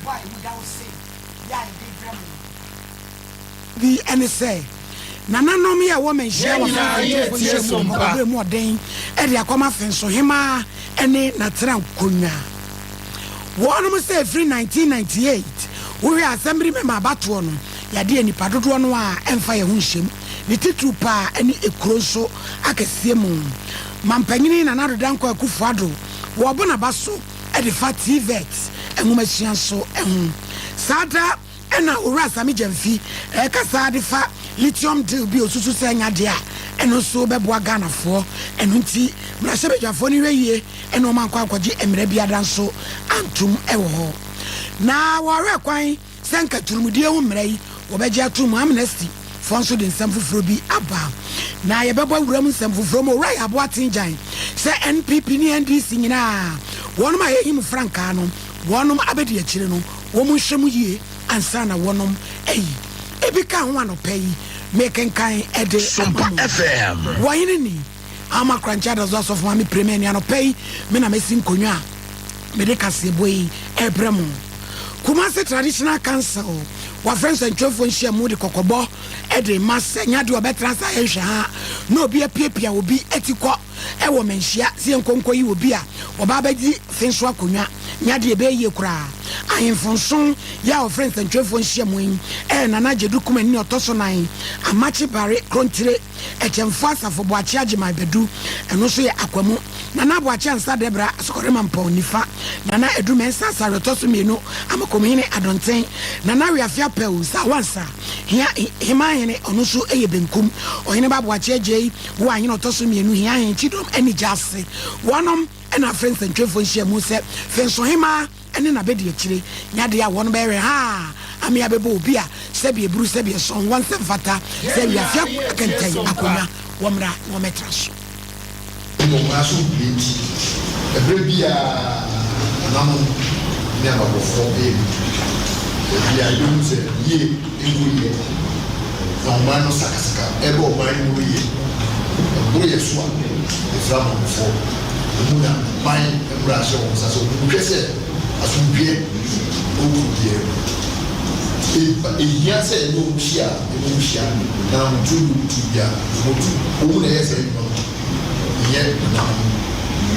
Kaseɛbɔ a emu da hɔ sei yɛ a yɛde rebrɛ mo bi ne sɛ, nananom yi a ɛwɔ manhyia Yɛn wɔ nyinaa Afenfo yɛretie nhyiamu so no mpa. kɔkɔbɔ emu ɔden de akɔma Afenso hemaa ne n'atenankonnwa. Wɔnom sɛ ɛfiri 1998 wohwɛ Assembly member abatoɔ no, yadeɛ nnipa dodoɔ no ara ɛmfa yɛn ho nhyɛm, ne titiriw paa ne ekuro nso akɛseɛ mu. Mampanyini Nana Addo Dankwa Akufo Addo wɔɔbo n'aba so de fa TVET nwomasua nso ho. Saa da na Owura Sammy Gyamfi rekasa de fa lithium deal bi a osusu sɛ ɛnyɛ adeɛ a ɛno nso bɛboa Ghanafoɔ. Ɛno nti mmarahyɛbadwafoɔ no hwɛ yie na wɔn ankɔ ankɔgye mmara biara nso antom wɔ hɔ. Na wɔrehwɛ kwan sɛ nka turumudie ho mmara yi wɔbɛgye atom. Amnesty foɔ nso de nsɛm foforɔ bi aba. Na yɛbɛbɔ awura mu nsɛm foforɔ mu. Owura Yaw Boateng Gyan sɛ NPP ne NDC nyinaa wɔnom a yɛhim frankaa no wɔnom abɛdi akyire no wɔn nhwɛ mu yie ansa na wɔnom ayi ebi ka ho. Anɔpa yi mekenkan ɛde ama Sompa mo. FM. Wɔhene ni ama korankye adaso asɔfo ma me prema ni. Anɔpa yi me na mesi nkonnwa a mede kaseɛbɔ yi ɛbrɛ mo. Kumase Traditional Council wafrɛ nsɛntwerɛfoɔ nhyia mu de kɔkɔbɔ ɛde ma sɛ nyadeɛ ɔbɛtena sa yɛnhwɛ ha na obi apiapia obi ati kɔ ɛwɔ manhyia sɛ yɛnkɔnkɔ yi obi a ɔba abɛgye fe nso akonnwa, nyadeɛ ɛbɛyɛ yie koraa. Ahemfo nson yɛ a wɔfrɛ nsɛntwerɛfoɔ nhyia mu yi ɛyɛ Nana Gyedu Kumani ne ɔtɔ so nan, Amakye Bare Krontire Ɛkyɛmfo Asafo Boakye Agyeman Badu, ɛno nso yɛ Akwamu, Nana Aboakye Ansa Dɛbra Asokɔrema Mpɔn Nifa, Nana Adu Mɛnsa Asare ɔtɔ so mmienu, Amakomhene Adɔnten, Nana Wiafe Apɛw Sawansa Hia Hemahene, ɔno nso yɛ Benkum, Ɔhene Ba Boakye Agyei wo ahene ɔtɔ so mmienu, Hiahen Kyidom ne Gyase. Wɔnom ɛna afrɛ nsɛntwerɛfoɔ nhyia mu sɛ Fensohemaa ne n'abɛdi akyire nyadeɛ a wɔn bɛyɛ ha ame abɛbɔ obi a sɛbi eburu sɛbi ɛsɔn wɔn nsɛm fata Yɛn sɛ nyinaa wiase yɛretie akɛntɛn so mpa. akonnwa wɔmmra na wɔmmɛtena so. Ɔman asomdwoeɛ nti, ɛberɛ biara nananom ne ababɔfoɔ yɛ mmirika. Baabi a yɛbɛhu sɛ yie nkɔ yie na ɔman no sakasaka ɛreba ɔman no mu no yɛ ɛboro yɛ so a, yɛfrɛ abɔmmɔfoɔ. Wɔn na ɔman mmara ahyɛ wɔn nsa sɛ wɔnhwɛ sɛ asomdwoeɛ wɔ kuro biara mu. Ɛhia sɛ yɛne wɔn hyia a, yɛne wɔn hyia na ahotuo bi wɔn tu bi a, wɔtu. Wɔn na ɛyɛ saa adwuma no, ɛnyɛ nananom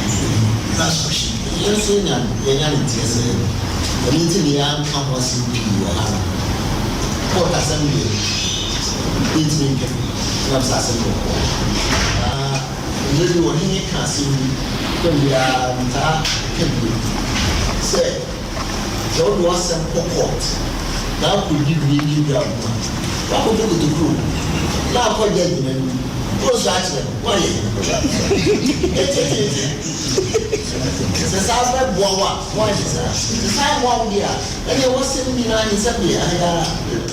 adwuma. Last question. Yɛn nso yɛnya yɛnya ne nteɛ sɛ ɛno nti ne yɛanka ho asɛm pii wɔ ha no. Court asɛm deɛ, yɛntumi nka nam sɛ asɛm wɔ court. Na mmerɛ bi ɔhene ka asɛm bi tam biara metaa ka bio sɛ sɛ wode w'asɛm kɔ court na akɔdi wie di ground mu a, wakɔbɔ kotokuro na akɔ judge n'anim na ɔsu akyerɛ no woayɛ ɛtiɛtiɛtiɛ. Sɛ saa bɛboa wo a, woanyɛ saa. Sɛ saa boa wo deɛ a, ɛneɛ w'asɛm nyinaa ne nsɛm deɛ ayɛ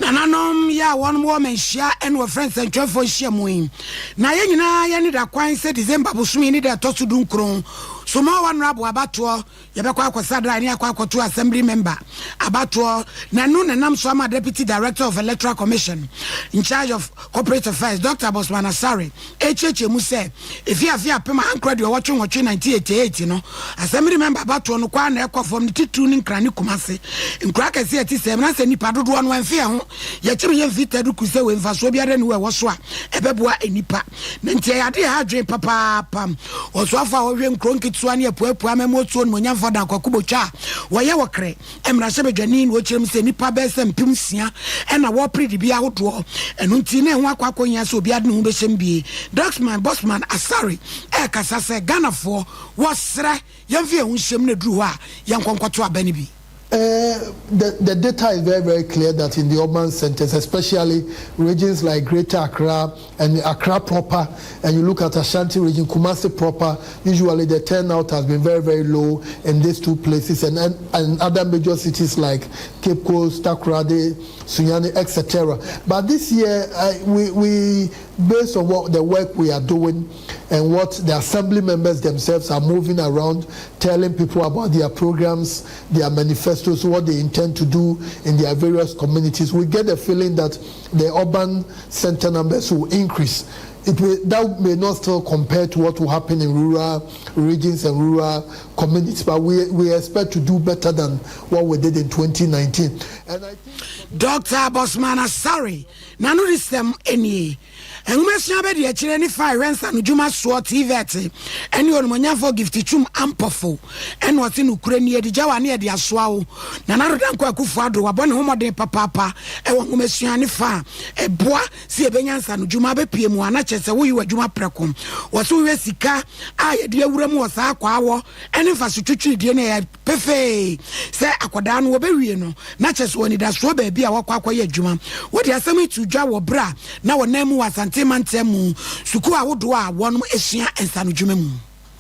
Nananom yɛ a wɔnom wɔ manhyia ɛne wɔfrɛ nsɛntwerɛfoɔ nhyia mu yi na yɛn nyinaa yɛne da kwan sɛ December bosome ne da ɛtɔ so 19 so ma wɔnora abo abatoɔ yɛbɛkɔ akɔsadra ne akɔ akɔto assembly member abatoɔ. Na ɛno nenam so ama Deputy Director of Electoral Commission in charge of Corporate Affairs, Dr Bosman Asare, ɛkyerɛkyerɛ mu sɛ ɛfi afe 1988 1988 no, assembly member abatoɔ no kɔ a na ɛkɔ fam, ne titiriw ne Nkran ne Kumase nkura kɛseɛ ɛte sɛ na sɛ nipa dodoɔ no ɛmfe ɛho yɛkyerɛ yɛn mfi tadu sɛ wei mfasoɔ biara ne wɔ ɛwɔ so a ɛbɛboa nipa. Na nti ɛyɛ ade ɛha adwene papaapa. Ɔsoafo a wɔhwɛ nkuro nketewa ne apuapua mɛmotuo no monyamfo Dan Kwaku Botwa a wɔyɛ wɔ krɛ mmarahyɛbadwani na wɔkyerɛ mu sɛ nnipa bɛyɛ sɛ 6000 ɛna wɔpere de bi ahodoɔ. Ɛno nti na ɛho akɔ akɔhia sɛ obiara de ne ho bɛhyɛm bie. Dɔxman Bosman Asare ɛrekasa sɛ Ghanafoɔ wɔserɛ yɛmfa yɛn ho nhyɛm no aduru hɔ a yɛnkɔnkɔto aba no bi. The data is very, very clear that in the urban centers, especially regions like Greater Accra and Accra proper, and you look at Ashanti region, Kumasi proper, usually the turnout has been very, very low in these two places and other major cities like Cape Coast, Takoradi, Sunyani, etc. But this year, we based on what the work we are doing and what the assembly members themselves are moving around telling people about their programs, their manifestos, what they intend to do in their various communities, we get the feeling that the urban center numbers will increase. It may, that may not still compare to what will happen in rural regions and rural communities, but we, we expect to do better than what we did in 2019. And I think Dr. Bosman Asare n'ano de sɛm nie. Nwomasua abadiakyire ne fa ɛhwɛ nsanodwuma soɔ TVET ne Onimonyamfoɔ Gift Twum Ampofo ɛna ɔse nokorɛ nie de gya wo a ne yɛde asoa wo. Nana Addo Dankwa Akufo Addo wabɔ ne ho mmɔden papaapa ɛwɔ nwomasua ne fa a ɛboa sɛ yɛbɛnya nsanodwuma abɛpue mu a na kyerɛ sɛ woyi w'adwuma prɛko. Wɔse wohwɛ sika a yɛde awura mu wɔ saa akwaawɔ ne mfaso twitwiridie no ɛyɛ pefee sɛ akwadaa no wɔbɛwie no na kyerɛ sɛ wɔ anidasoɔ baabi a wakɔ akɔyɛ adwuma. Wɔde asɛm yi too dwa wɔ berɛ a na wɔnam mu wɔ Asante mantam mu sukuu ahodoɔ a wɔnom sua nsanodwuma mu.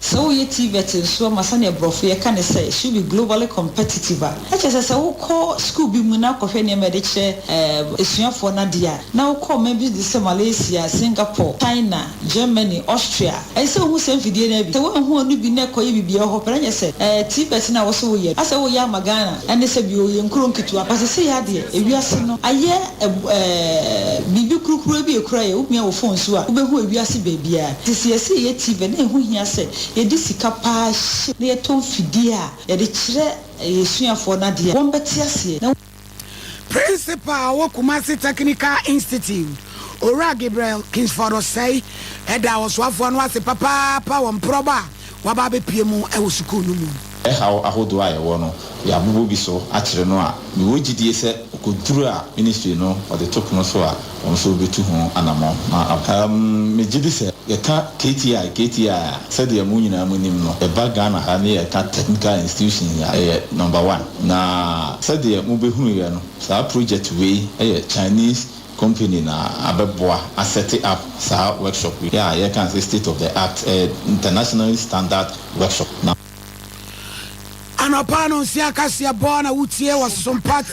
Sɛ woyɛ TVET nso ama sɛnea borɔfo yɛka no sɛ should be globally competitive a, na kyerɛ sɛ sɛ wokɔ sukuu bi mu na kɔhwɛ nneɛma a yɛde kyerɛ asuafoɔ no adeɛ a, na wokɔ ɔman bi te sɛ Malaysia, Singapore, China, Germany, Austria, ɛsɛ sɛ wohu saa mfidie no ara bi. Sɛ woanhu ɔno bi na ɛkɔyɛ biribi a ɛwɔ hɔ pɛ na kyerɛ sɛ ɛɛ TVET no a wose woyɛ no, asɛ woyɛ ama Ghana ɛne sɛ bio yɛ nkuro nketewa. But sesei adeɛ, ewiase no ayɛ ɛɛ biribi kurukuruwa bi a ɛkura yɛ, womia wo phone so a wobɛhu ewiase baabiara. Nti sɛ yɛse yɛyɛ TVET na ɛho hia sɛ yɛde sika paa hyɛ na yɛtɔ mfidie a yɛde kyerɛ yɛn asuafoɔ no adeɛ a, wɔbɛte aseɛ na. Principal a ɔwɔ Kumasi Technical Institute, Owura Gabriel Kingsford Osei, daa ɔsoafoɔ no ase papaapa wɔ mprɔbɔ a waba abɛpue mu wɔ sukuu no mu. Haw ahodoɔ a yɛwɔ no, yɛabobɔ bi so akyerɛ no a, mewɔ gyidie sɛ ɔkɔduru a ministry no ɔde to pono so a, wɔn nso wɔbɛtu ho anammɔn na aboa. Megye di sɛ yɛka KTI, KTI a, sɛdeɛ mo nyinaa monim no, ɛba Ghana ha ne yɛka technical institutions a, ɛyɛ number one. Na sɛdeɛ mobɛhunuiɛ no, saa project wei yɛ Chinese company na abɛboa asɛte up saa workshop yi a yɛka no sɛ state of the art, ɛyɛ internationally standard workshop. Na. Anɔpa no nsia kaseɛ bɔ na wotie wɔ Sompa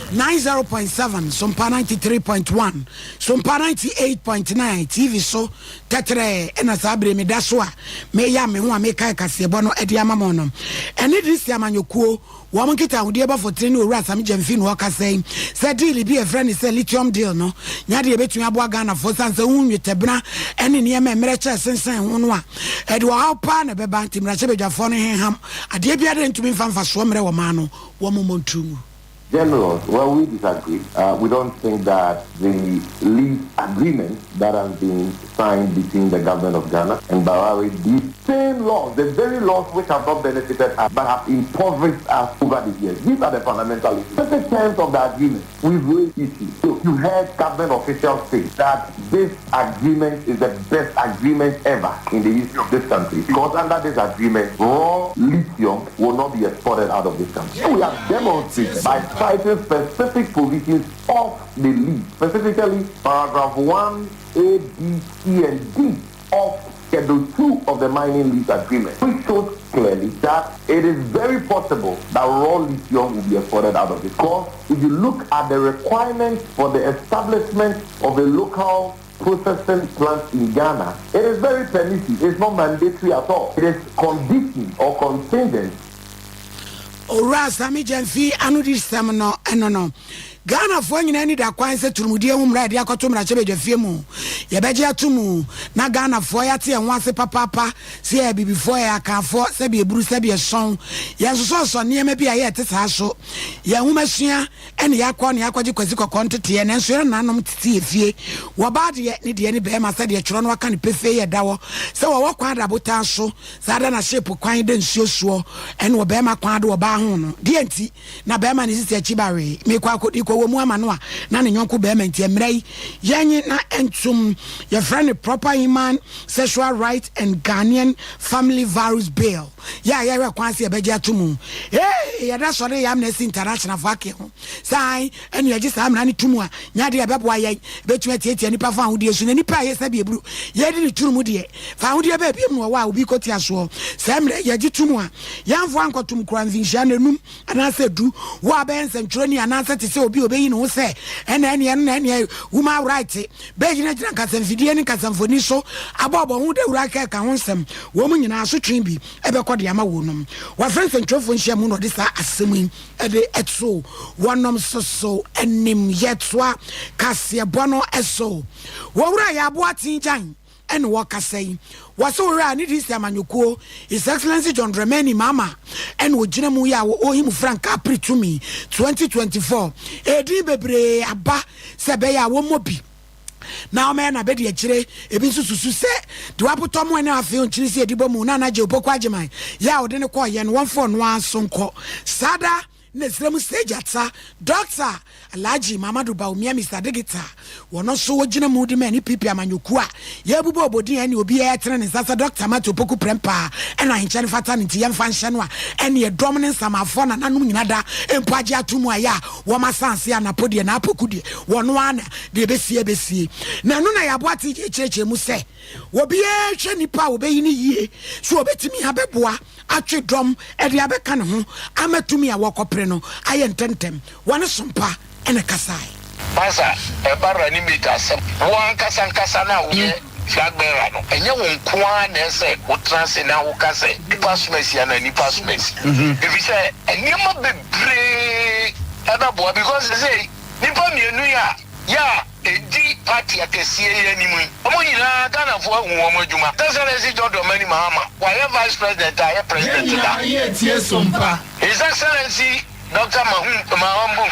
90.7, Sompa 93.1, Sompa 98.9 TV so tɛtrɛɛ ɛna saa bere meda so a meyam me ho a mekae kaseɛbɔ no de ama mo no. Ɛne DC amanyɔkuo wɔn nkitahodie bɔfo tene ne Owura Sami Gyamfi na ɔkasa yi sɛ deal bi a ɛfrɛ no sɛ lithium deal no nyɛ adeɛ ɛbɛtumi aboa Ghanafoɔ sane sɛ wohu nnwetɛbena ne nneɛma a mmerɛ kyɛ sensɛn ho no a ɛde ɔhaw paa na ɛbɛba nti mmarahyɛbadwafoɔ no heham adeɛ biara ntumi mfa mfasoɔ mmerɛ wɔ man no wɔn mmɔntuo mu. Generals, well, we disagree. Uh, we don't think that the lease agreement that has been signed between the government of Ghana and Barari, the same laws, the very laws which have not benefited us but have impoverished us over the years. These are the fundamental issues. The terms of the agreement, we've raised issues. So you heard government officials say that this agreement is the best agreement ever in the history of this country because under this agreement, raw lithium will not be exported out of this country. We have demonstrated by citing specific provisions of the lease, specifically paragraph 1, A, B, C, and D of Schedule 2 of the mining lease agreement, which shows clearly that it is very possible that raw lithium will be exported out of this. Because if you look at the requirements for the establishment of a local processing plant in Ghana, it is very permissive. It's not mandatory at all. It is conditioned or contingent. Owura Sammy Gyamfi anodisɛm no ɛno no. Ghanafoɔ nyinaa ani da kwan sɛ turumudie ho mmara a yɛde akɔto mmarahyɛbadwafie mu yɛbɛgye ato mu na Ghanafoɔ yɛate yɛn ho ase papaapa sɛ yɛyɛ Abibifoɔ, yɛyɛ Akanfoɔ, sɛbi eburu sɛbi ɛsɔn. Yɛnsosɔsosɔ nneɛma bi a ɛyɛ ɛte saa so. Yɛn nwomasua ne yɛakɔ na yɛakɔgye Kwasi Kɔkɔɔ nteteɛ nanso yɛn nananom tete yɛ fie. Wɔbaa deɛ ne deɛ ne barima sɛdeɛ twerɛ no aka no pefee yɛ da hɔ sɛ wɔwɔ kwan da abotan so saa da na ship kwan da nsuo soɔ ɛne ɔbarima kwan de ɔbaa ho no deɛ nti na barima ne sisi akyi ba wee mekɔ akɔdi kɔ wɔ mu ama no a na ne yɔnko barima nti mmerɛ yi yɛnye na ntom yɛfrɛ no proper human sexual right and Ghanaian family values bill yɛ a yɛhwɛ kwan sɛ yɛbɛgye ato mu. Ee, yɛda sɔre yɛ Amnesty International fo ake ho sɛ ae, ɛne yɛgye saa mmara no to mu a, nyɛ adeɛ a ɛbɛboa yɛn, ɛbɛtumi atiatia nnipa fa ahodie so, na nnipa a ɛyɛ sɛbi eburu yɛdi ne turu mu deɛ, fa ahodeɛ bɛɛ biom na wɔwɔ a obi kɔtia soɔ. Saa mmerɛ yi yɛgye to mu a, yɛmfoa nkɔtom koraa mfinhyia nnanum anaasɛ du, wo a bɛyɛ nsɛntwerɛni anaasɛ te sɛ obi a ɔbɛyi ne ho sɛ ɛna ɛneɛ no na ɛneɛ human right bɛgyinagyina nkasamfidie ne nkasamfoni so abɔbɔ ho dawuro akeka ho nsɛm, wɔn nyinaa asotwe bi bɛkɔ de ama wɔnom. Wɔafrɛ nsɛntwerɛfoɔ nhyiamu na wɔde saa asɛm yi de to wɔnom so so anim. Yɛtoa kaseɛbɔ no so. Wɔwura yɛ aboa tee gyan. Ɛna wɔkasa yi, wɔse wohwɛ a ne DC amanyɔkuo His Excellency John Dramani Mahama ɛna ɔgyina mu yi a ɔhim frankaa pere tumi 2024. Edin bebree aba sɛ ɛbɛyɛ a wɔmmɔ bi na wɔmɛyɛ no abɛdi akyire. Ebi nso susu sɛ deɛ wapotɔ mo ɛne afei ɔnkyini sɛ yɛdi bɔ mu na Anagye Opoku Agyeman yɛ a ɔde no kɔɔyɛ no wɔmfa ɔno ara nso nkɔ saa da. Na ɛsrɛ mu sɛ gyata Dɔkta Alhaji Mahamadou Bawumia Mister Digital wɔno nso wɔgyina mu de ma NPP amanyɔkuo a yɛbobɔ obodin a ɛne obiara tene ne nsa sɛ Dɔkta Matthew Opoku Prempah ɛna ahenkyɛ no fata no nti yɛmfa nhyɛ no a ɛne ɛdɔm ne nsamafoɔ nananom nyina da mpo agye ato mu a ɛyɛ a wɔn asase anapo deɛ na apoku deɛ wɔno ara na deɛ ɛbɛsie ɛbɛsie na ɛno na yɛaboa TJ kyerɛkyerɛ mu sɛ obiara hwɛ nipa a wɔbɛyi no yie so wɔbɛtumi abɛboa atwe dɔm de abɛka ne ho ama tumi a wɔrekɔpere no ayɛ ntɛmntɛm. Wɔne Sompa na ɛkasae. Masa, ɛba running mate asɛm, wo ankasa ankasa no a woyɛ flag bearer no, ɛnyɛ wo nko ara na ɛsɛ wotena ase na woka sɛ nnipa asom asi anaa nnipa asom asi. Efisɛ nneɛma bebree ɛbɛboa because sesei nnipa mmienu yi a yɛ a Ɛdi party akɛseɛ yi anim yi, wɔn nyinaa Ghanafoɔ ahu wɔn adwuma. His Excellency John Dramani Mahama, wayɛ Vice President a ayɛ President da. His Excellency Doctor Mahum Mahamud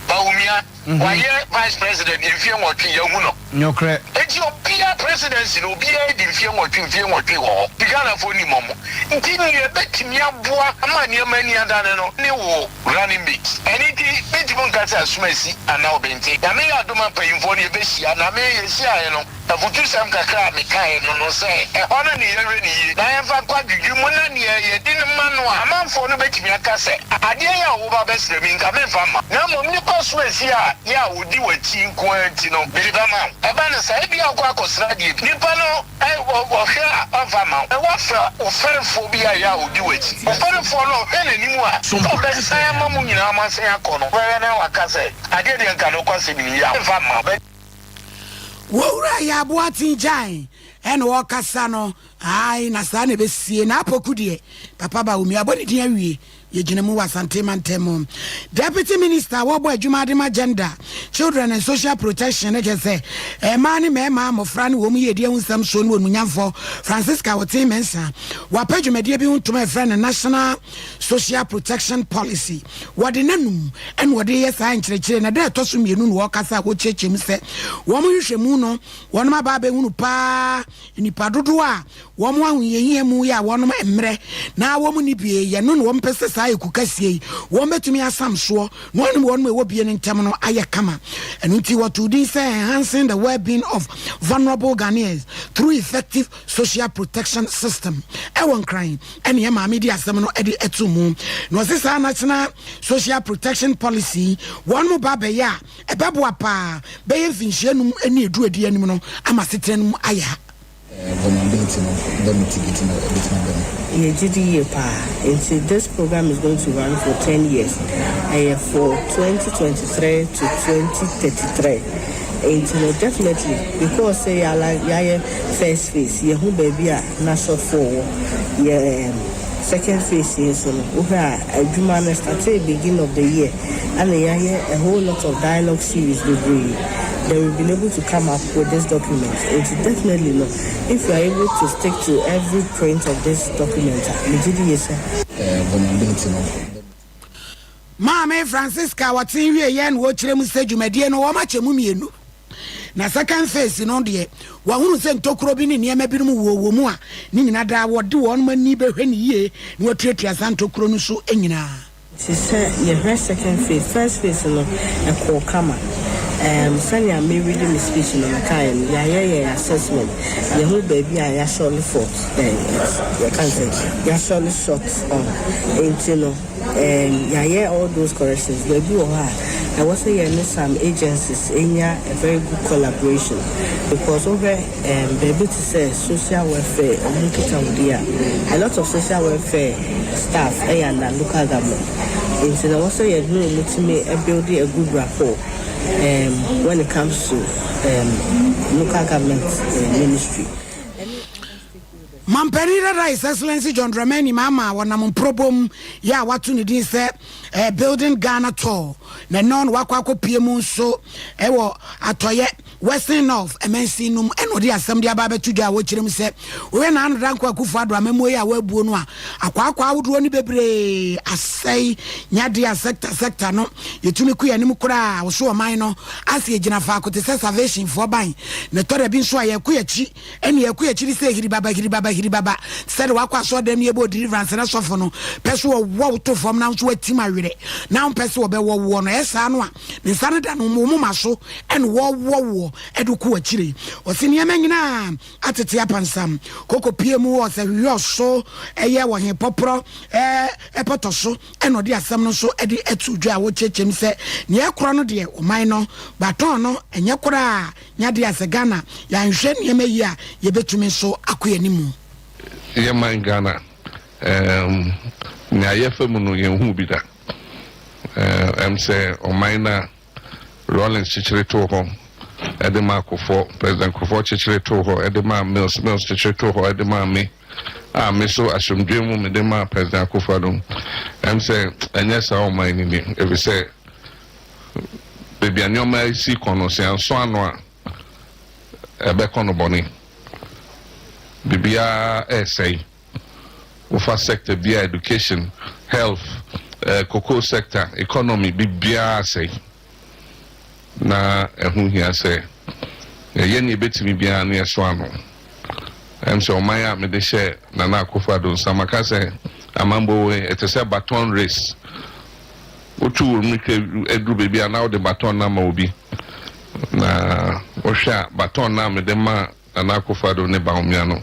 Bawumia, wayɛ Vice President mfie nwɔtwe, yɛahu no. Enti obiara presidency no, obiara adi mfie nwɔtwe, mfie nwɔtwe wɔ hɔ. Nti Ghanafoɔ nim wɔn. Nti nea ɛbɛtumi aboa ama nneɛma ani adane no ne wo. Running mate. Ɛno nti mentumi nka sɛ asomasi anaa ɔbɛnten. Nyame yɛ adom a mpanyimfoɔ no yɛbɛhyia na me yɛhyiaeɛ no afutusɛm kakra a mekaeɛ no no sɛ ɛhɔ no ne yɛnhwɛ no yie na yɛmfa nkɔ adwedwe mu na neɛ yɛde no ma no a amanfoɔ no bɛtumi aka sɛ adeɛ yi a woba bɛsrɛ me yi nka memfa mma na mmom nnipa asomasi a yɛ a wɔdi w'akyi nko ara nti no mede bɛma wo. Ɛba no saa ebia wokɔ akɔsra adeɛ bi nipa no Ɔhwɛ a, ɔmfa mma wo. Na woafrɛ wo fɛrefoɔ bi a ɛyɛ a ɔdi w'akyi. Wo fɛrefoɔ no, ɔhwɛ n'anim a, sɛ ɔbɛsan ama mo nyinaa moasan akɔ no, wobɛhwɛ na waka sɛ, Adeɛ deɛ nka nokwasɛm ni, yɛ a memfa mma wo. W'owura yɛ aboaten gyan ɛna ɔkasa no ae na saa na ɛbɛsie na apoku deɛ papa Bawumia abɔ ne din awie. Yɛgyina mu wɔ Asante mantam mu. Deputy Minister a wɔbɔ adwuma de ma Gender, Children and Social Protection no kyerɛ sɛ mmaa ne mmarima, mmɔfra ne wɔn yiedie ho nsɛm soɔ ne Onunyamfoɔ Francisca Oteng Mensah. Wapa dwumadie bi ho ntoma a yɛfrɛ no National Social Protection Policy. Wɔde n'anum na wɔde reyɛ saa nkyerɛkyerɛ na da a ɛtɔ so mmienu na wɔrekasa a wɔkyerɛkyerɛ mu sɛ wɔn nhwehwɛmu no wɔn aba abɛhunu paa nnipa dodoɔ a Wɔn ahohiahia mu yɛ a wɔnom mmerɛ na wɔn nni bie yɛ no na wɔn pɛ sɛ saa eku kɛseɛ yi wɔn bɛtumi asam soɔ na wɔne wɔnom ɛwɔ bie no ntɛm no ayɛ kama. Ɛno nti wɔtoo din sɛ Enhancing the Well-being of Vulnerable Ghanaians Through Effective Social Protection System ɛwɔ Nkran ɛne yɛ maame di asɛm no ɛde ɛto mu na ɔse saa National Social Protection Policy yi wɔn mo ba bɛyɛ a ɛbɛboa paa bɛyɛ mfinhyia num ne edu adi anim no ama asetena no mu ayɛ ha. Vulnerability no bɛ mitigate na ɛbɛtumi aba mu. Yɛgye di yie paa nti this program is going to run for ten years ɛyɛ for 2023 to 2033 nti no definitely because sɛ yɛala yɛayɛ first phase yɛhu baabi a na shortfall wɔ yɛ second phase yi nso no wohwɛ a adwuma no startee beginning of the year ɛna yɛayɛ a whole lot of dialogue series bebree then we've been able to come up with this document nti definitely no if we are able to stick to every print of this document a megye di yie sɛ. Vulnerability no bɛ. Maame Francisca a ɔtee wieeɛ na ɔkyerɛ mu sɛ dwumadie no wɔakyɛ mu mmienu na second phase no deɛ wɔahunu sɛ ntokuro bi ne nneɛma binom wɔ wɔ mu a ne nyina daa wɔde wɔn ani bɛhwɛ no yie na wɔatuatua saa ntokuro no so nyinaa. Te sɛ yɛhwɛ second phase, first phase no ɛkɔɔ kama. Erm sɛnea me readi me speech no mekaeɛ no, yɛayɛ yɛn assessment, yɛhu baabi a yɛashorle fault, eh, yɛka no sɛ yɛashorle short on. Nti no erm yɛayɛ all those corrections. Baabi wɔ hɔ a ɛwɔ sɛ yɛne some agencies nya a very good collaboration because wohwɛ Erm baabi te sɛ social welfare ɔmo nkitahodi a, a lot of social welfare staff yɛ under local government nti no ɛwɔ sɛ yɛne ɔmo tumi build a good rapport erm when it comes to erm local government ministry ɛne other stakeholders. Mampanin dada His Excellency John Dramani Mahama a ɔnam mprobom yɛ a wato ne din sɛ Building Ghana Tour na ɛno na wakɔ akɔpue mu nso wɔ Atɔeɛ. Western North mansin no mu ɛna ɔde asɛm de aba abɛto dwa a wɔkyerɛ mu sɛ wohwɛ Nana Dankwa Akufo Addo amammuo yi a wɔabuo no a akwaakwa ahodoɔ no bebree asɛe nyɛ adeɛ a sector sector no yɛtumi kɔ yɛn anim koraa wɔso ɔman no ase yɛgyina faako te sɛ salvation foɔ ban na ɛtɔ da bi nso a yɛkɔ yɛakyi ɛne yɛkɔ yɛakyi ne sɛ hiribaba hiribaba hiribaba sɛde wakɔ asɔɔdɛm no yɛbɔ deliverance na sɔfo no pɛ so wɔwɔ wo to fam na nso watim awerɛ na wompɛ sɛ wɔbɛwɔ woɔ no ɛyɛ saa no a ne nsa no da no wo moma so ɛne wɔwɔ woɔ ɛde kɔ akyire. Ɔse nneɛma nyinaa atete apansam koko pie mu wɔ sɛ hwehwɛ ɔso ɛyɛ wɔ he pɔporɔ ɛpɔtɔ so ɛna ɔde asɛm no nso ɛde ɛto dwa a wɔkyerɛkyerɛ mu sɛ nea ɛkorɔ no deɛ ɔman no batɔn no ɛnyɛ koraa nyɛ adeɛ a sɛ Ghana yɛanhwɛ nneɛma yie a yɛbɛtumi nso akɔ yɛn anim. Yɛ man Ghana ɛɛm nea yɛfa mu no yɛnhuu bi da ɛɛm sɛ ɔman no a Rawlings kyekyere too hɔ de maa Kufuor, President Kufuor kyekyere too hɔ de maa Mills, Mills kyekyere too hɔ de maa me, a me so asomdwoe mu mede maa President Akufo-Addo. Ɛm sɛ ɛnyɛ saa ɔman no ni, efisɛ baabi a nneɛma si kɔ no, sɛ yɛansɔ ano a, ɛbɛkɔ no bɔne. Biribiara resɛe. Wofa sector biara, education, health, cocoa sector, economy, biribiara asɛe. Na ɛho hia sɛ yɛyɛ nea yɛbɛtumi biara na yɛsɔ ano. Ɛm sɛ ɔman a mede hyɛɛ Nana Akufo-Addo nsa, maka sɛ amammuo wei, ɛte sɛ baton race. Wotu wo mmirika duru baabi a na wode baton no ama obi. Na wohwɛ a baton no a mede maa Nana Akufo-Addo ne Bawumia no,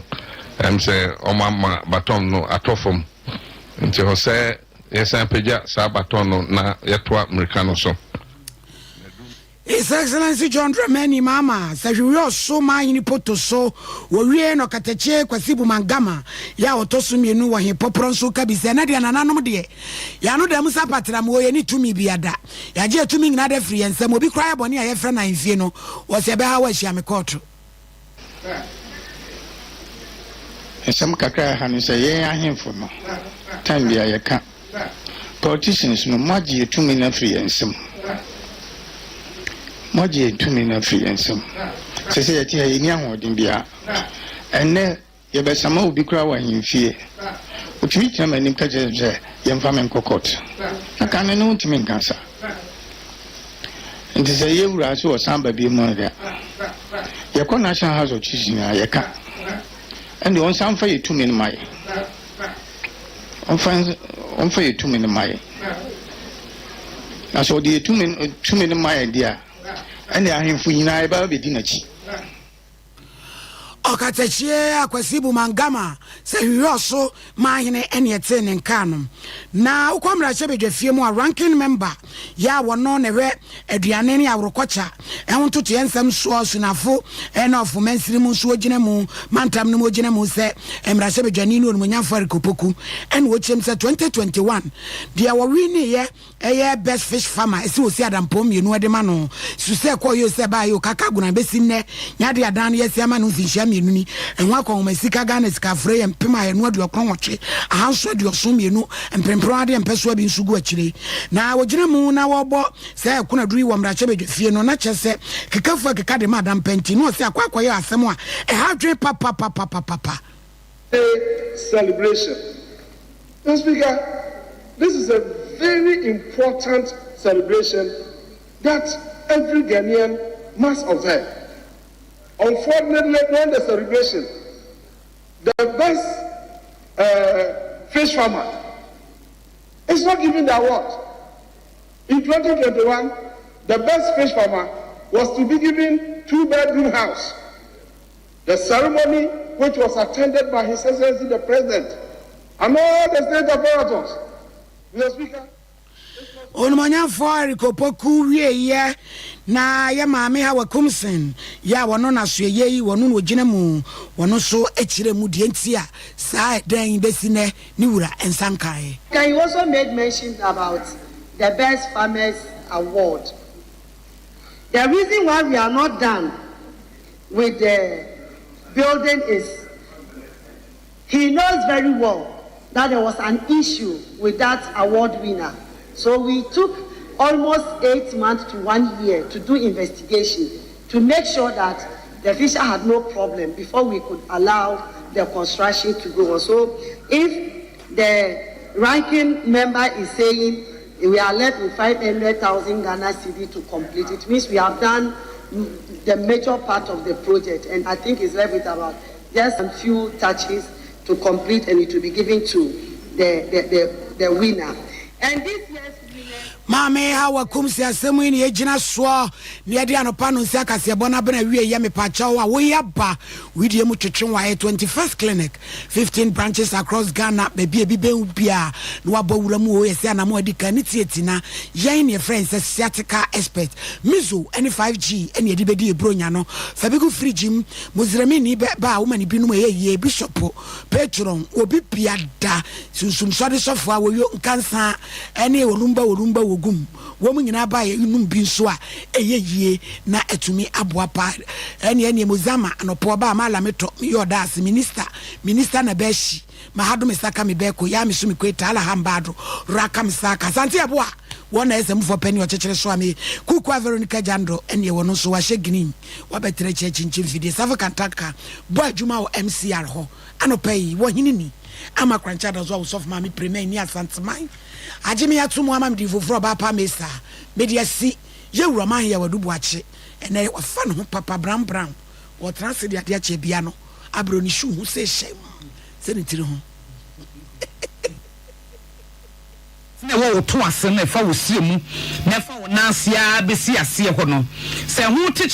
ɛm sɛ wɔama baton no atɔ fam. Nti ɛwɔ sɛ yɛsan pagya saa baton no na yɛtoa mmirika no so. His Excellency John Dramani Mahama sɛ hwehwɛ ɔso Mahene Poto so wɔwie na Ɔkatakyie Kwasi Bumangama yɛ a ɔtɔ so mmienu wɔ he pɔporɔ nso ka bi sɛ ɛnɛ deɛ nananom deɛ yɛano da mu sa patra mu wɔ yɛne tumi bia da yɛagye atumi nyinaa da firi yɛn nsam obi koraa yɛ bɔne a yɛfrɛ no ahemfie no wɔ sɛ ɛbɛha wɔ ahyia me kɔɔto. Nsɛm kakra a ɛha ne sɛ yɛn ahemfo no, time biara yɛka. Politicians no, moagye yɛn tumi no afiri yɛn nsam. Moagye yɛn tumi no afiri yɛn nsam. Sɛ sɛ yɛte ha yɛnni ahoɔden biara. Ɛnnɛ Yɛbɛsama obi koraa wɔ ahemfie. Otumi gyina m'anim ka kyerɛ me sɛ yɛmfa me nkɔ court. Na kan no ne wontumi nka saa. Nti sɛ yɛn wura sɛ ɔsan ba bio mu a deɛ, yɛkɔ National House of Chiefs nyinaa yɛka. Ɛnde ɔnsan mfa yɛ tumi no ma yɛn. Ɔmfa ɔmfa yɛ tumi no ma yɛn. Na sɛ ɔde yɛ tumi tumi no ma yɛn deɛ a, ɛnde ahemfo nyinaa yɛbɛba bɛdi n'akyi. Ɔkatakyie Akwasi Bumangama sɛ hwehwɛ ɔso ma ahene ɛne ɛtee ne nka no. Na wokɔ mmarahyɛbadwafie mu a ranking member yɛ a wɔno na ɛhwɛ aduane ne aworokɔkya ɛho ntotoeɛ nsɛm soɔ Sunafo ɛna ɔfo mansini mu nso ɔgyina mu mantam no mu ɔgyina mu sɛ mmarahyɛbadwani ne onimonyamfo Eric Opoku ɛna ɔkyerɛm sɛ 2021 deɛ wɔwiniiɛ Ɛyɛ best fish farmer ɛsɛ osi adampɔn mienu ɛde ma no su sɛ ɛkɔɔ yɛ o sɛ ɛbaa yɛ o kaka agona bɛsi nnɛ nyɛ adeɛ adan no yɛasi ama no mfinhyia mienu ni ɛho akɔnhoma sika Ghana sika afrɛ yɛ mpem ahanu aduokron nwɔtwe ahanson aduoson mienu mprempren adeɛ mpɛsoa bi nso gu akyire na wɔgyina mu na wɔbɔ saa ɛkono aduru yi wɔ mmarahyɛbadwa fie no na kyerɛ sɛ kekafo akeka de ma adampɛ nti na ɔsɛ akɔ akɔyɛ asɛm a ɛha adwene papapapapapa. Day celebration. Mr. Speaker, this is a very important celebration that every Ghanaian must observe. Unfortunately, during the celebration, the best fish farmer is not given the award. In 2021, the best fish farmer was to be given two-bedroom house. The ceremony, which was attended by His Excellency the President and all the state apparatus, Mr. Speaker, Onimonyamfoɔ Eric Opoku wieeɛ na yɛ maame Hawa Koomson yɛ a wɔno n'asoɛyɛ yi wɔno na ɔgyina mu wɔno nso kyerɛ mu deɛ nti a saa ɛdan yi bɛsi nnɛ ne wura nsa nkaeɛ. He also made mention about the Best Farmers Award. The reason why we are not done with the building is he knows very well that there was an issue with that award winner. So we took almost 8 months to 1 year to do investigation. to make sure that the fisher had no problem before we could allow the construction to go on. So if the ranking member is saying we are left with 500,000 Ghana cedi to complete, it means we have done the major part of the project, and I think it's left with about just a few touches to complete, and it will be given to the, the, the, the winner. And this year's Maame Hawa Kumsi asɛm yi na yɛgyina soɔ na yɛde anɔpa no nsi akaseɛbɔ no abena wie yɛ mepakyɛw a woyi aba widie mu twetwe waayɛ 21st Clinic 15 branches across Ghana baabi a ebi bɛn bia na wabɔ wura mu o yɛsɛ anamo adi kan ne tieti na yɛn ne yɛfrɛ sɛ sciatica expert mizo ne 5G ɛne yɛde bɛdi eburo no fa bi gu fridge mu muslimini bɛ ba a woma ne binom ɛyɛ yie bishop patron obi bia da sunsumsɔde sɔfo a wɔyɔ nkansa ɛne wɔnumba wɔnumba wɔ gum wɔn nyinaa ba yɛ num bi nso a ɛyɛ yie na ɛtumi aboa paa ɛne ɛne mozama anɔpɔ ɔba a maala metɔ meyɛ ɔda ase minister minister na bɛahyi mahado me saka me bɛɛko ya me so me koe taala hambado raka me saka sante ɛboa wɔn na ɛsɛ mufoɔ pɛni ɔkyekyere so ame kuku a Veronica Jandro ɛne ɛwɔ no nso wahyɛ green wabɛtena akyi akyinkyim fidie Safo Kantaka bɔ adwuma wɔ MCR hɔ anɔpa yi wɔhene ni ama krankyɛ da so a wosɔfo maame prema ni Asanteman agye me ato mu ama mede foforɔ ɔbaa pa mesa mede asi yɛwura man yɛ wadu boakye ɛnɛ wafa ne ho papa brown brown wɔtena ase de adeɛ akyɛ bia no abrɛ ne shoe ho sɛ hyɛ mu sɛ ne tiri ho. Na ɛwɔ wo to ase na ɛfa wo sie mu na ɛfa wo nan ase ara bɛsi aseɛ hɔ no, sɛ ɛho te kye.